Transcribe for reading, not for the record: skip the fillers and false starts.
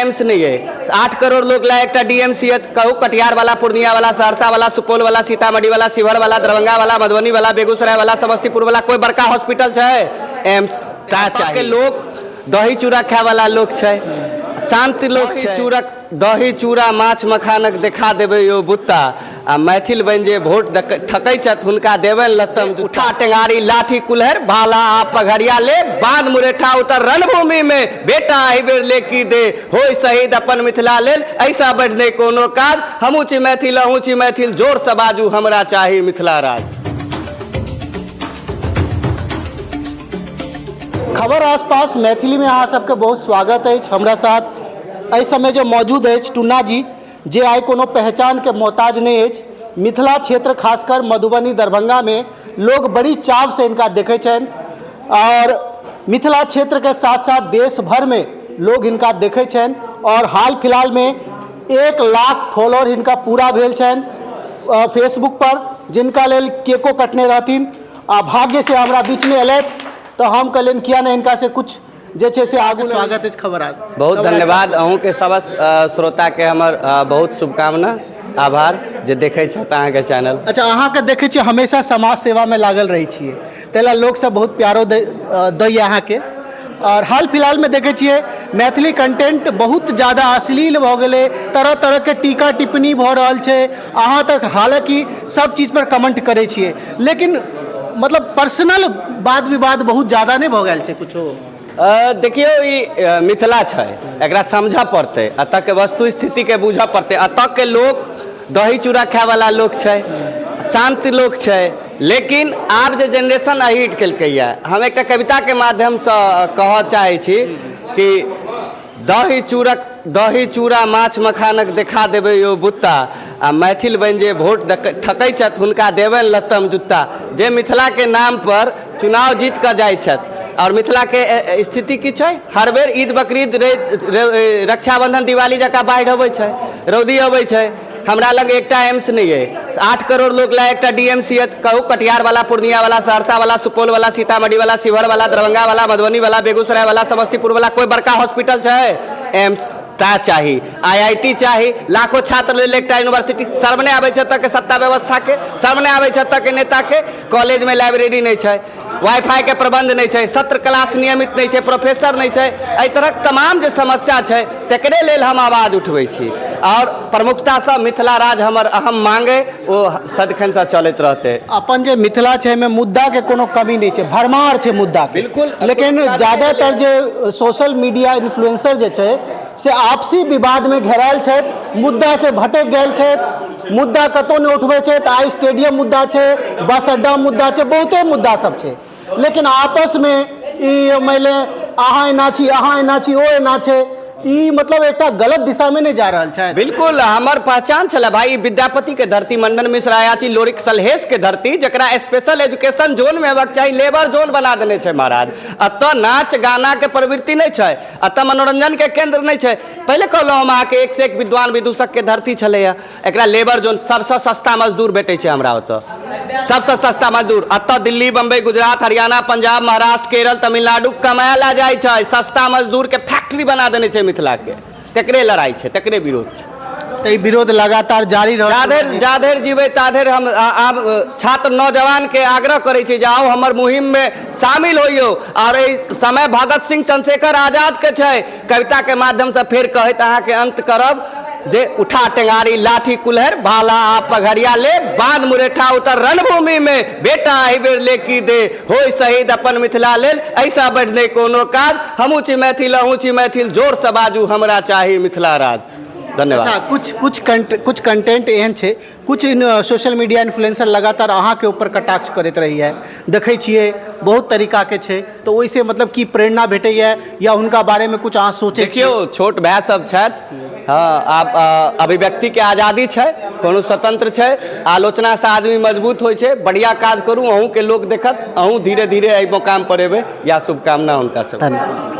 AIIMS नहि अइ। 8 करोड़ लोक लए एकटा डीएमसीएच कहू। कटिहार वाला, पूर्णिया वाला, सहरसा वाला, सुपौल वाला, सीतामढ़ी वाला, शिवहर वाला, दरभंगा वाला, मधुबनी वाला, बेगूसराय वाला, समस्तीपुर वाला, कोई बड़का हॉस्पिटल छै? एम्स के लोक दही चूड़ा खाय वाला लोक छै, शान्त लोक छै। चूड़क दही चूड़ा माछ मखानक देखा देबै यौ बुत्ता। आ मैथिल बनि जे वोट ठकै छथि, हुनका देबनि लत्तम। उठा टेंगारी, लाठी, कुल्हड़, भाला आ पघरिया ले, बांध मुरेठा, उतर रणभूमि में। बेटा, एहि बेर ले की दे, होय शहीद अपन मिथिला लेल। ऐसा बढ़ नहि कोनो काज। हमहूँ छी मैथिल, अहूँ छी मैथिल, जोरसँ बाजू, हमरा चाही मिथिला राज। खबर आसपास मैथिलीमे अहाँ सबके बहुत स्वागत अछि। हमरा साथ एहि समय जे मौजूद अछि टुन्ना जी, जे आइ कोनो पहचानके मोहताज नहि अछि। मिथिला क्षेत्र, खासकर मधुबनी, दरभंगामे लोग बड़ी चावसँ हिनका देखै छनि आओर मिथिला क्षेत्रके साथ साथ देश भरमे लोग हिनका देखै छनि। आओर हाल फिलहालमे 1 लाख फॉलोअर हिनका पूरा भेल छनि फेसबुक पर, जिनका लेल केको कटने रहथिन। आ भाग्य से हमरा बीचमे एलथि तऽ हम कहलियनि, किया नहि हिनका से कुछ जे छै से आगू। स्वागत अछि खबर आज बहुत धन्यवाद अहूँके। सब श्रोताके हमर बहुत शुभकामना, आभार जे देखै छथि अहाँके चैनल। अच्छा, अहाँके देखै छियै, हमेशा समाज सेवामे लागल रहै छियै, ताहि लए लोकसभ बहुत प्यारो दैए अहाँके। आओर हाल फिलहालमे देखै छियै, मैथिली कंटेंट बहुत ज्यादा अश्लील भऽ गेलै, तरह तरहके टीका टिप्पणी भऽ रहल छै। अहाँ तक हालाँकि सब चीज पर कमेंट करै छियै, लेकिन मतलब पर्सनल वाद विवाद बहुत ज्यादा नहि भऽ गेल छै कुछो? देखियौ, ई मिथिला छै, एकरा समझऽ पड़तै, एतऽके वस्तु स्थितिके बूझऽ पड़तै। एतऽके लोक दही चूड़ा खायवला लोक छै, शान्त लोक छै, लेकिन आब जे जेनरेशन अहिट केलकैए, हम एकटा कविताके माध्यमसँ कहऽ चाहै छी कि दही चूड़क दही चूड़ा माछ मखानक देखा देबै यौ बुत्ता। आ मैथिल बनि जे वोट ठकै छथि, हुनका देबनि लत्तम जुत्ता। जे मिथिलाके नाम पर चुनाव जीत कऽ जाइ छथि, आओर मिथिलाके स्थिति की छै? हर बेर ईद, बकरीद, रक्षाबंधन, दिवाली जकाँ बाढ़ि अबै छै, रौदी अबै छै। हमरा लग एकटा एम्स नहि अइ। 8 करोड़ लोक लए एकटा डीएमसीएच कहू। कटिहार वाला, पूर्णिया वाला, सहरसा वाला, सुपौल वाला, सीतामढ़ी वाला, शिवहर वाला, दरभंगा वाला, मधुबनी वाला, बेगूसराय वाला, समस्तीपुर वाला, कोई बड़का हॉस्पिटल छै? एम्स ता चाही, आईआईटी चाही, लाखों छात्र लेल एकटा यूनिवर्सिटी। शर्म नहि आबै छै एतऽके सत्ता व्यवस्थाके? शर्म नहि आबै छै एतऽके नेताके? कॉलेजमे लाइब्रेरी नहि छै, वाईफाई के प्रबंध नहि छै, सत्र क्लास नियमित नहि छै, प्रोफेसर नहि छै। एहि तरहक तमाम जे समस्या छै, तकरे लेल हम आवाज उठबै छी। आओर प्रमुखतासँ मिथिला राज हमर अहम मांग अइ, ओ सदिखनसँ चलैत रहतै। अपन जे मिथिला छै, एहिमे मुद्दाके कोनो कमी नहि छै, भरमार छै मुद्दा। लेकिन ज्यादातर जे सोशल मीडिया इन्फ्लुएंसर जे छै, से आपसी विवादमे घेरायल छथि, मुद्दा से भटकि गेल छथि, मुद्दा कतहु नहि उठबै छथि। आइ स्टेडियम मुद्दा छै, बस अड्डा मुद्दा छै, बहुते मुद्दा सब छै, लेकिन आपसमे ई मानि ले अहाँ एना छी, अहाँ एना छी, ओ एना छै, ई मतलब एकटा गलत दिशामे नहि जा रहल छथि? बिल्कुल, हमर पहचान छलै भाई। ई विद्यापति के धरती, मंडन मिश्र, अयाची, लोरिक, सलहेश के धरती, जकरा स्पेशल एजुकेशन जोन में हेबाक चाही, लेबर जोन बना देने छै महाराज। एतऽ नाच गाना के प्रवृत्ति नहि छै, एतऽ मनोरंजन के केंद्र नहि छै। पहिले कहलहुँ हम अहाँके, एक से एक विद्वान विदूषक के धरती छलैया। एकरा लेबर जोन, सबसँ सस्ता मजदूर भेटै छै हमरा ओतऽ, सबसँ सस्ता मजदूर। एतऽ दिल्ली, बम्बई, गुजरात, हरियाणा, पंजाब, महाराष्ट्र, केरल, तमिलनाडु कमाए ला जाइ छै। सस्ता मजदूर के फैक्ट्री बना देने छै मिथिला के। तकरे लड़ाइ छै, तकरे विरोध छै। तऽ ई विरोध लगातार जारी रहल? जाधरि जाधरि जीबै ताधरि हम आब छात्र नौजवान के आग्रह करै छी जे आउ, हमर मुहिम में शामिल होइयौ। आओर एहि समय भगत सिंह, चंद्रशेखर आजाद के छै। कविता के माध्यमसँ फेर कहैत अहाँके अंत करब जे उठा टेंगारी, लाठी, कुल्हड़, भाला आ पघरिया ले, बांध मुरेठा, उतर रणभूमि में। बेटा, एहि बेर ले की दे, होय शहीद अपन मिथिला लेल। ऐसा बढ़ नहि कोनो काज। हमहूँ छी मैथिल, अहूँ छी मैथिल, जोरसँ बाजू, हमरा चाही मिथिला राज। धन्यवाद। अच्छा, कुछ कुछ कंट कुछ कंटेंट एहन छै, कुछ सोशल मीडिया इन्फ्लुएंसर लगातार अहाँके ऊपर कटाक्ष करैत रहैए, देखै छियै, बहुत तरीकाके छै, तऽ ओहिसँ मतलब की प्रेरणा भेटैए या हुनका बारेमे कुछ अहाँ सोचै छियै? देखियौ, छोट भाय सब छथि। हँ, आब अभिव्यक्तिके आजादी छै, कोनो स्वतंत्र छै। आलोचनासँ आदमी मजबूत होइ छै। बढ़िआँ काज करू, अहूँके लोक देखत, अहूँ धीरे धीरे एहि मुकाम पर एबै। या शुभकामना हुनका सब। धन्यवाद।